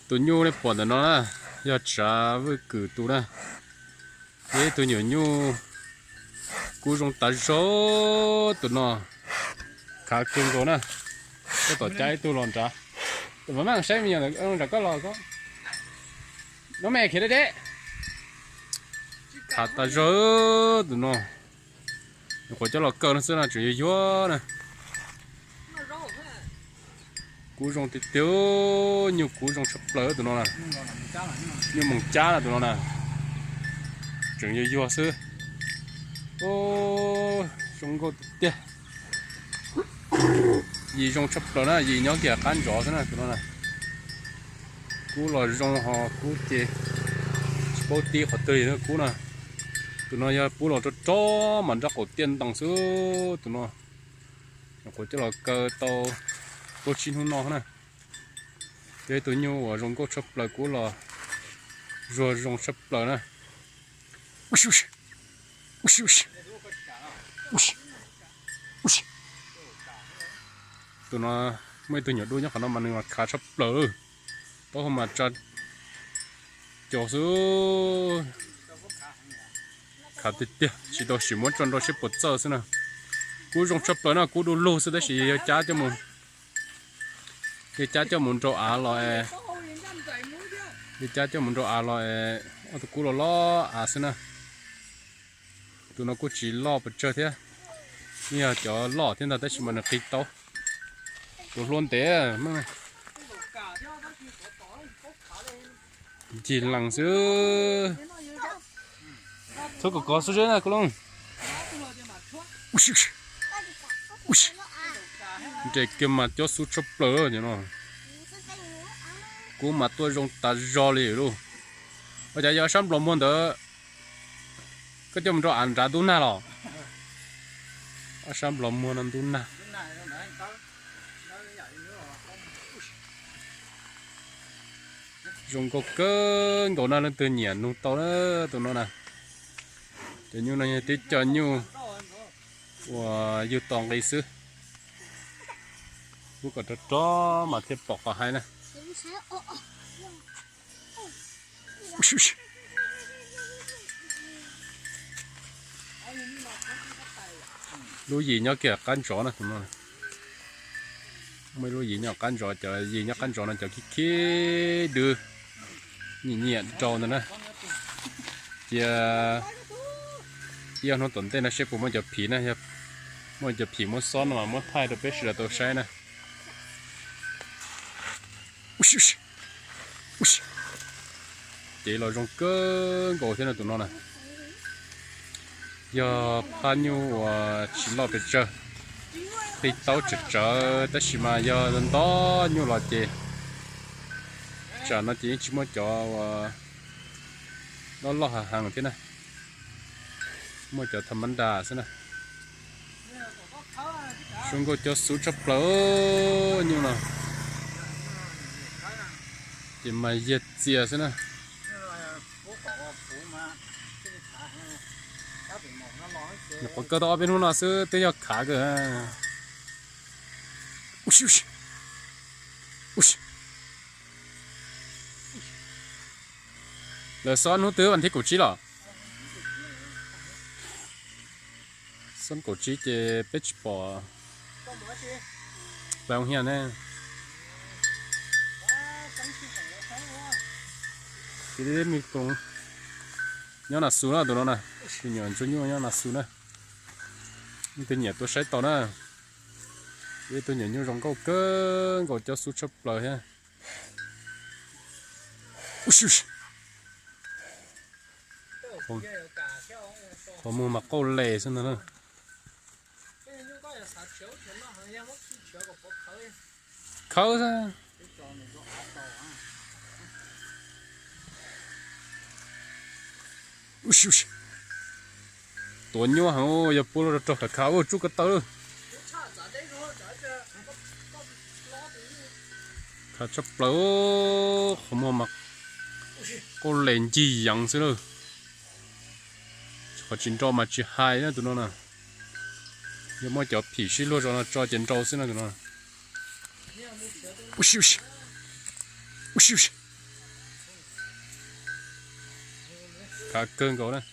Tus nyuj nej pom ntawm no na, yog tsav vwj kwm tus na. Yog ib tug nyuam nyuj kub zoo tas zog tus no, khav kawg nkaus na. Koj tom cab ib tug los nrad, mas maj saib me nyuam ntawd nram koj los ko. No me khiav deb deb. Khav tas zog tus no. Nyuam qhuav coj los kaw no xwb na, tseem yuag yuag na. Kub zoo tiag tiag, nyuj kub zoo tshaj plaws tus no na. Nyuj moos cab na tus no na. Tseem yuag yuag xwb. Zoo nkauj tiag tiag. Yim zoo tshaj plaws na, yim nyob kiag qab ntsov xwb na tus no na. Kub los zoo ho kub ces tsis paub tib qhov twg li kub na. Tus no yog pub los rog rog mas nrab qaum tiaj ntoos xwb tus no. Nyuam qhuav coj los kaw tau plaub tsib hnub no na. Yog ib tug nyuj uas zoo nkauj tshaj plaws, kub los zuag zoo tshaj plaws na. Tus no muaj ib tug nyuam dub nyob qhov no mas nws mas khav tshaj plaws, taub hau mas tsa cos xwb. Khav tiag tiag, tsis tau sim muab tso nrau seb puas txawj xwb na. Kub zoo tshaj plaws no, kub du lug xwb tab sis yog cab coj mus, yog cab coj mus nrau av los, yog cab coj mus nrau av los, ob tug kub los loj av xwb na. Tus no kuj tsis loj pes tsawg thiab, yog cov loj thiab ntag tab sis mas nws qis tau. Tus hlua ntev, ncig lees xwb. Txhob kom kov xub zeb na Koob Loob. Nres kiag mas cob xub tshaj plaws no. Kub mas tuaj zoo tas zog li lauj. Ua cas yog ob sab nplos muag ntawd koj coj mus rau av nrad ntub nag los? Ob sab nplos muag no ntub nag. Zoo nkauj kawg nkaus na, leej twg nyiam nug tau na tus no na. Cov nyuj no yog tib co nyuj uas yug tos nqi xwb. Kub kom rog rog mas thiaj pom qhov hais na. Lub yim nyob kiag qab ntsov na tus no. Muaj ib lub yim nyob qab ntsov, cov yim nyob qab ntsov no cov khib khib dwb, nyiam nyiam nrau ntawd na. Cia ib ob hnub tom ntej no seb puas muaj cov phim na, muaj cov phim muab xob no mas muab thaij rau peb sawv daws tau saib na. Ces los zoo kawg nkaus thiab no tus no na. Yog phab nyuj uas tsis loj pes tsawg, qi taub tsawv tsawv tab sis mas yog ntau nyuj los ces tsam no ces yeej tsis muaj cov uas loj loj hav heev thiab na. Muaj cov tham mab nras xwb na. Zoo nkauj cob xub tshaj plaws nyuj no. Ces mas yiag txias xwb na. Nyuam qhuav kaw tau ob peb hnub no xwb twb yog khav kawg. Lawv xob hnub twg vas thib kaum tsib los? Xob kaum tsib ces peb tsis pom pab hiaj ne. Nyob Nas Xus na tus no na, tus nyuam ntsuag nyuj nyob Nas Xus na. Leej twg nyiam tuaj saib tau na. Ib tug nyuam nyuj zoo nkauj kawg nkaus cob xub tshaj plaws thiab. Qhov muag mas qauj les xwb ntag na. Khawb xwb. Tuav nyuaj heev, yog puab luaj rog rog khav khav, ua tsuj ko taw lawm. Khav tshaj plaws, qhov muag mas qauj les ncig yeev xwb lawm. Qhov tsis nrau mas tsis hais na tus no na. Yog muaj cov phim sib luag zos no tso ces nrau xwb no tus no. Ua si, ua si, ua Khav kawg nkaus na.